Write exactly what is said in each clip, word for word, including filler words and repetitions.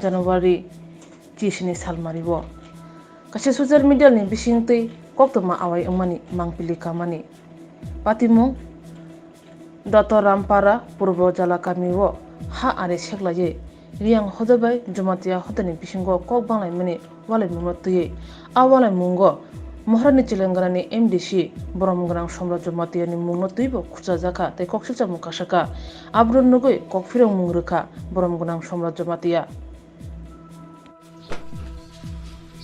January chisini salmario kaisa social media ni bisingtwi koktwma awai wngmani mangpili kamani patimung Doto Rampara Purbo Jala kamio ha ari seklaiwi Riang hoda bai Jamatia hodani bisingo kok banglaimani walaimungno twiwi. A walaimungo Moharani Chilengranani M D C Borom Gwnang Somraj Jamatia ni mungno twibo khuchajakha tei kok silchamung kasakha. Abono nugwi kok phirokmung rwkha Borom Gwnang Somraj Jamatia.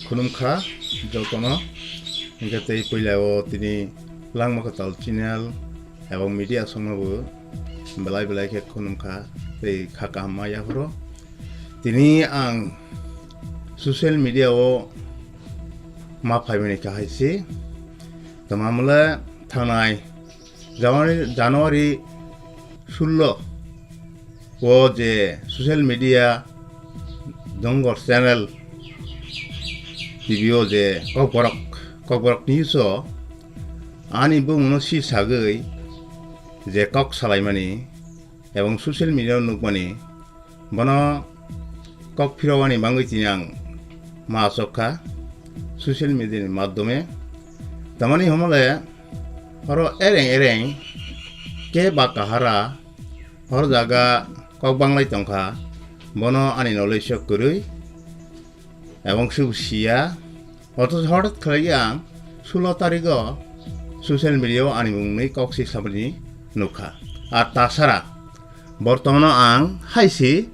Khunumkha jotono, hingkhe tei puila o tini Langma Kwtal channel ebong media songnobo belai belai khe khunumkha tei kha kaham ma yapharo. Tini ang social media o ma phaimani kahai se, tongmamole thangnai January, January sullo o je social media Dongor channel T V o je Kokborok, Kokborok News o ani bumungno si sagwi je kok salaimani ebong social media o nukmani, bono kok phirokani bangwi tini ang ma achok kha social media ni madhyome. Tamani homole oro ereng ereng ke ba kahara hor jaga kok banglai tongkha, bono ani knowledge o kwrwi ebong se bo siya. Othocho hothat khlaiwi ang sulo tarigo social media o ani mungni kok si samani nukha. Ar tasara bortomano ang hai si,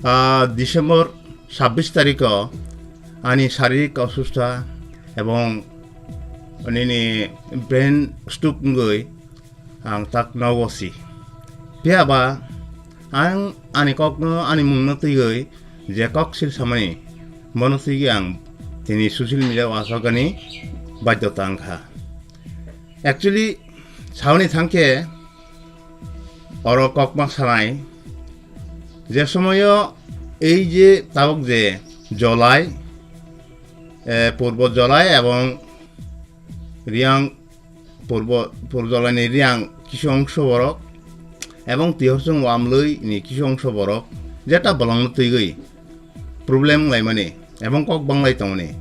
ah, December sabbish tariko ani sharirikta osustha ebong nini brain stroke wngwi ang tak nogo si. Phiya ba ang ani kokno, ani mungno twiwi je kok sil samani, bono twiwi ang tini social media o aswkani baidhyota wngkha. Actually, sauni thangkhe oro kokma sanai, je somoyo ei je tabuk je Jolai, eh, Purbo Jolai ebong Riang Purbo, Purjolani Riang kisu ongso borok, ebong Tihorsong Wamlwi ni kisu ongso borok, jeta bolongno twiwi problem wnglaimani, ebong kok banglai tongmani.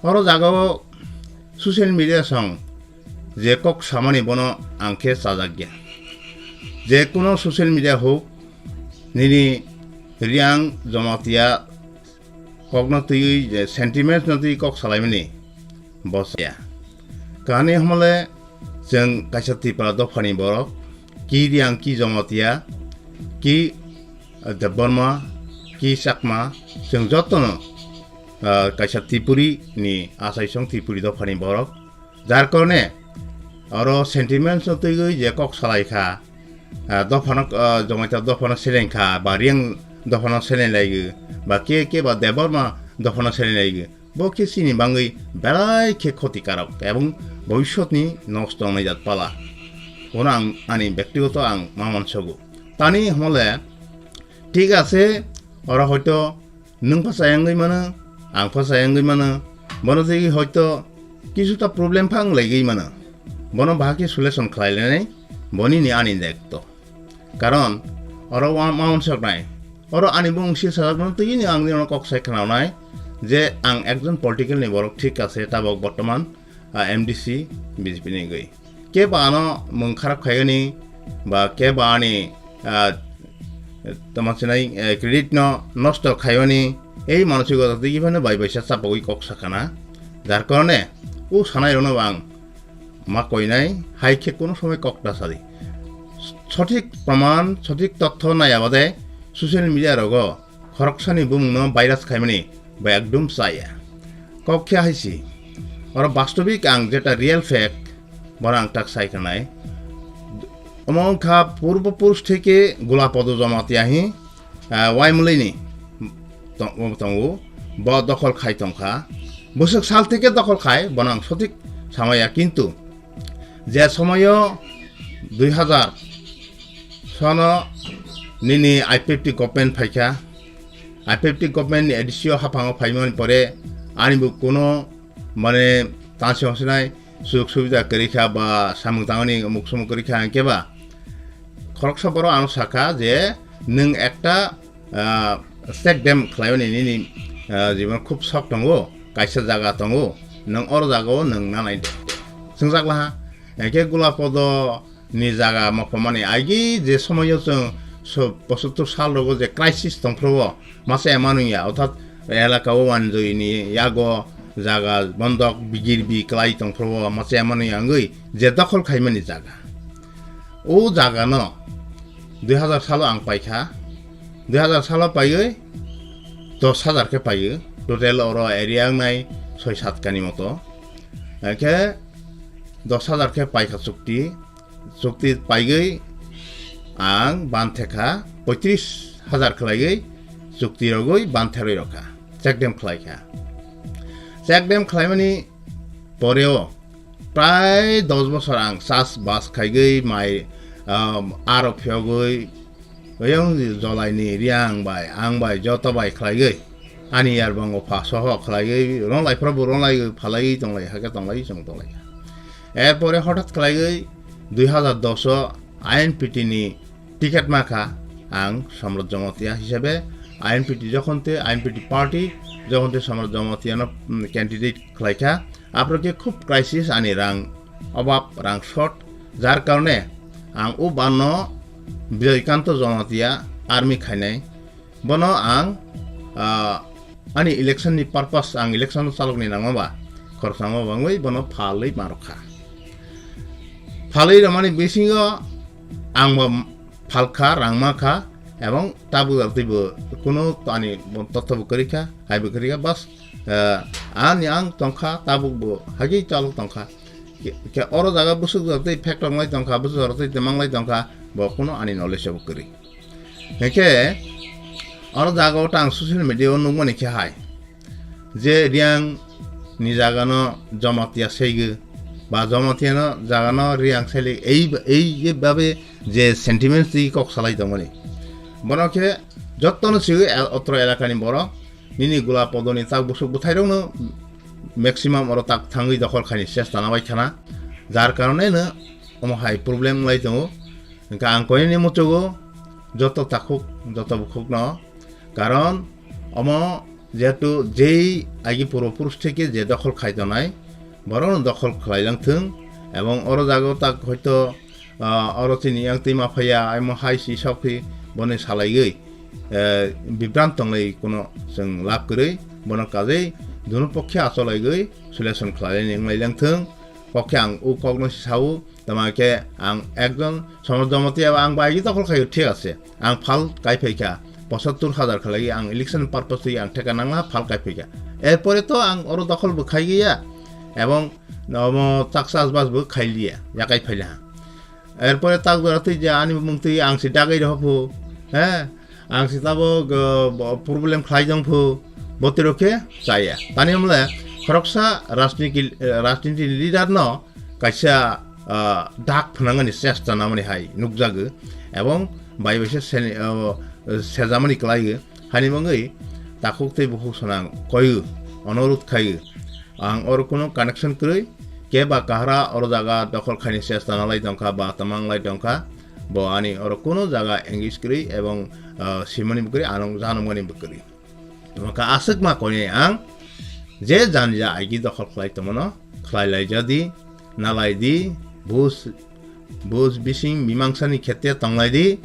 Oro jagao social media song je kok samani bono ang khe chajak ya. Je kuno social media huk, nini Riang Jamatia kokno twiwi je sentiments no twiwi kok salaimani bo saya. Kahani homole chwng kaisa Tripura dophani borok, ki Riang, ki Jamatia, ki, eh, Debbarma, ki Chakma, chwng jotono, ah, kaisa Tripuri ni achaisong Tripuri dophani borok. Jar karone oro sentiments no twiwi je kok salai kha, ah, dophano, ah, Jamatia dophano seleng kha, ba Riang dophano seleng laigo, ba ke ke ba Debbarma dophano seleng laigo, bo khe chini bangwi belai khe khoti karok ebong bhobishyotni nosto wngnai jat pala. Bono ang ani bektigoto ang ma mansogo. Tani homole thik ase, oro hoito nwng pha chayangwi mano, ang pha chayangwi mano, bono twiwi hoito kisuta problem pha wnglaigwi mano. Bono bahai khe solution khlai lainai, boni ni ani daitto. Karon oro wa-, ma uansuknai, oro ani bumung sil sajakmano twiwi ni ang nini kok sai khnaonai je ang ekjon political ni borok thik ase, tabok bortoman, ah, M D C B J P ni wngwi. Kebo ano mung kharap khaiyani ba kebo ani, ah, tamo sinai, eh, credit no nosto khaiyani, ei manusigo twi phano bai bai sa chapagwi kok sakana. Jar karone o sanai rokno bo ang ma koinai, hai khe kuno somoi kok ta sadi. Sothik proman, sothik totho nai abade social media rogo khoroksani bumungno virus khaimani ba ekdum chaya. Kok khe hai si. Oro bastobik ang jeta real fact, bono ang tak sai khanai. Omo wngkha purbo purush theke Gulapodo Jamatia hi, ah, Waimulini tong-, tongo, bo dokhol khai tongkha. Bwswk sal theke dokhol khai, bono ang sothik samaya, kintu je somoyo dui hazar sono nini I P F T government phaikha, I P F T government ni A D C o haphango phaimani pore ani bo kuno mane tansi hongsinai sujug subida kwrwi kha ba samung tangmani umuk sumuk kwrwi kha, hwnkhe ba khoroksa borok ano sakha je nwng ekta, ah, check dam khlaimani nini, ah, jibon khub sok tongo, kaisa jaga tongo, nwng oro jagao nwng nanai de. Swngjak laha, hwnkhe Gulapodo ni jaga mokpomani agi je somoyo chwng so-, pochottor sal rogo je crisis tongphuru o masa emanu ya, orthat elaka o wanjui ni yago jaga bondok bigir bi kwlai tongphuru o masa emanu ya wngwi je dokhol khaimani jaga. O jaga no dui hazar salo ang paikha, dui hazar salo paiwi dos hazar khe paiwi, total oro area wngnai soi sat kani moto. Hwnkhe dos hazar khe paikha chukti, chukti paigwi ang banthekha poitris hazar khlaiwi chukti rogwi bantherwi rokha, check dam khlaikha. Check dam khlaimani poreo prai dos bosor ang chas bas khaigwi mai, um, aro phiyogwi Oyang jolaini riang bai, ang bai, joto bai khlaiwi, ani yar bango pha soho khlaiwi, ronglai phra bo ronglai phalaiwi tonglai, hake tonglai, chwng tonglai. Erpore hothat khlaiwi dui hazar dos o I N P T ni ticket makha, ang Samrat Jamatia hisabe I N P T jokhon te I N P T party jokhon te Samrat Jamatia no, mm, candidate khlaikha. Aphuru khe khub crisis ani rang obab, rang short, jar karone ang o banno Bijoy Kanto Jamatia army khainai. Bono ang, ah, ani election ni purpose, ang election chalokni nangma ba, khoroksa ma bangwi bono phalwi ma rwkha. Phalwi rwmani bisingo ang bo phalkha, rang makha, ebong tabuk twibo kuno ani bo totho bo kwrwikha, hai bo kwrwikha, bas, eh, ani ang tongkha, tabuk bo hagi chalok tongkha. Ke, ke oro jaga busuk rok tei factor lai tongkha, busuk rok tei temang lai tongkha, bo kuno ani knowledge bo kwrwi. Hwnkhe oro jaga o tang social media o nukmani khe hai. Je Riang ni jaga no Jamatia seigo, ba Jamatia no jaga no Riang seli, ei, ei je babe je sentiments twi kok salai tongmani. Bono khe jotto no sigi el-, otro elaka ni borok, nini Gula Podoni tak busuk bwthai rok no maximum oro tak thangwi dokhol khaini chesta na bai khana. Jar karone no omo hai problem lai tongo. Hwnkhe ang koinani muchugo joto takhuk, joto bukhuk no. Karon omo jehetu jei agi purbo purush theke je dokhol khai tonai, borok no dokhol khlai lang thung, ebong oro jaga o tak hoito, ah, oro chini yang twi ma phaiya, amo hai si sok phi boni salaiwi, eh, bibrant tonglai kuno chwng lab kwrwi, bono kajei dunu pokhe acholaigwi solution khlai laini wng lai lang thung, pokhe ang o kok no si sao. Tama khe ang ekjon Samrat Jamatia ang bai gi dokhol khaio, thik ase. Ang phal kai phai kha, pochattor hajar khalai ang election purpose twi ang theka nangla phal kai phai kha. Erpore to ang oro dokhol bo khai giya, ebong omo tak chas bas bo khai liya, ya kai phai laha. Erpore tak jora twi je ani mung twi ang si dagai rw phu, he? Ang si tabo go-, bo-, problem khlai jong phu, botiro khe chaya. Tani amle khoroksa rajniki-, eh, rajniti leader no kaisa, ah, dak phnangani chesta namani hai nukjago, ebong bai bai se seni-, oh, sejamani kwlaigo. Hani mungwi takhuk tei bukhuk swnang koigo, onorudh khaigo. Ang oro kuno connection kwrwi, keba kahra oro jaga dokhol khaini chesta nalai tongkha ba tamang lai tongkha, bo ani oro kuno jaga engage kwrwi ebong, ah, simani bo kwrwi, anong janokmani bo kwrwi. Tamo kha aswk ma koinai ang je janja aigi dokhol khlai tongmano khlai lai jadi, nalai di, bus, bus bising mimangsa ni khetre tonglai di,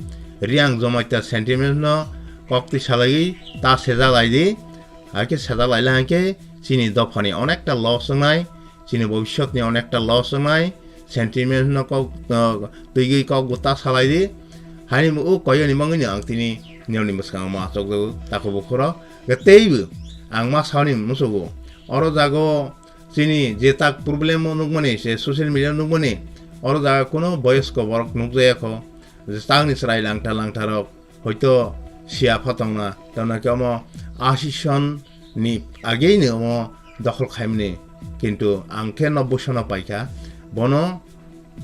Riang Jamatia sentiment no kok twi salaiwi ta seja lai di, hakhe seja lai lai hakhe chini dophani onekta loss wngnai, chini bobishyot ni onekta loss wngnai, sentiment no kok, uh, twigwi kok bo ta salai di. Haini bo o koyoni mangwi ni ang tini nirokni bwskango ma achukjago, takhuk bukhuro. Teibo ang ma sauni musugo. Oro jago chini je tak problem o nukmani, se social media o nukmani, oro jaga kuno boyosko borok nukjaya kho. Je tangni chwrai langtha langtha rok, hoito siya phatongna, tamna khe omo asison ni agei ni omo dokhol khaimani, kintu ang khe nobboi sono paikha, bono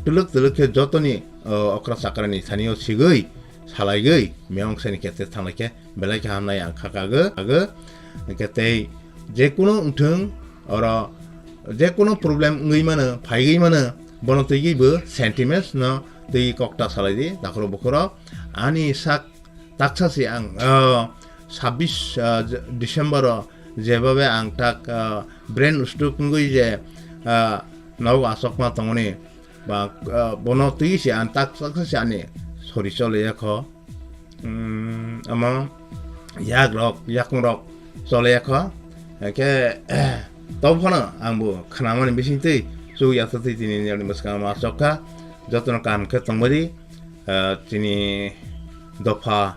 twlwk twlwk khe jotoni, o, okra chakra ni thani o sigwi salaigwi miyawng sani khe te thanglai khe belai khe hamnai ang kha kago, kago. Hwnkhe tei jekunu wngthung, oro jekunu problem wngwi mano, phaigwi mano, bono twigwi bo sentiments no twi kokta salai di, takhuro bukhuro ani sak taksa se ang, o, sabbish, ah, December o jebabe ang tak, ah, brain stroke wngwi je, ah, nogo achokma tongoni ba, ah, bono twi se ang tak tak se ani sori chole yakho. Hmm, omo yak rok, yakung rok chole yakho. Hake, to phano ang bo khnamani bising twi chuk ya twi tini ni bwskang ma chokha. Jotono kaham khe tongmadi, ah, chini dopha,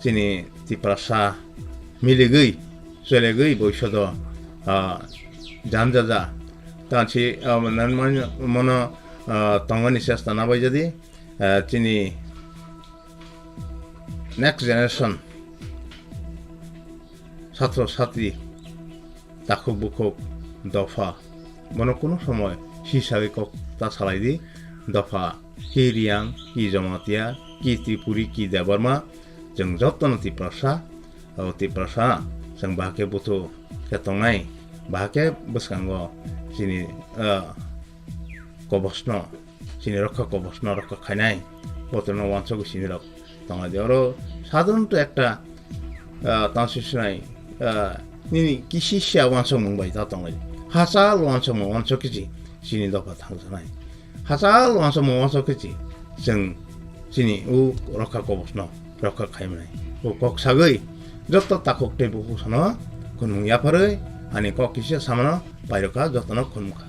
chini Tiprasa miligwi, chwlegwi boisodo, ah, janjaja. Tansi, ah, nan man-, mono, ah, tongmani chesta nabai jadi, ah, chini next generation, satro satri, takhuk bukhuk, dopha, bono kunu somoy hisagwi kok ta salai di, dopha, ki Riyang, ki Jamatia, ki Tripuri, ki Debbarma, chwng jotono Tiprasa, o Tiprasa, chwng bahai khe buthu khe tongnai, bahai khe bwskango chini, ah, kobosno, chini rokha kobosno rokha khainai, botono wansugwi chini rok tongnai di. Oro sadharanto ekta, ah, tangsi sinai, ah, nini kisi sia wansukmung bai ta tongnai di. Hachal wansukmung wansuk kichi chini dopha thangjaknai. Hachal wansukmung wansuk kichi chwng chini u rokha kobosno rokha khaimnai. O kok sagwi joto takhuk tei bukhuk sano khunmung yapharwi ani kok kisa samano pairokha jotono khunmukha.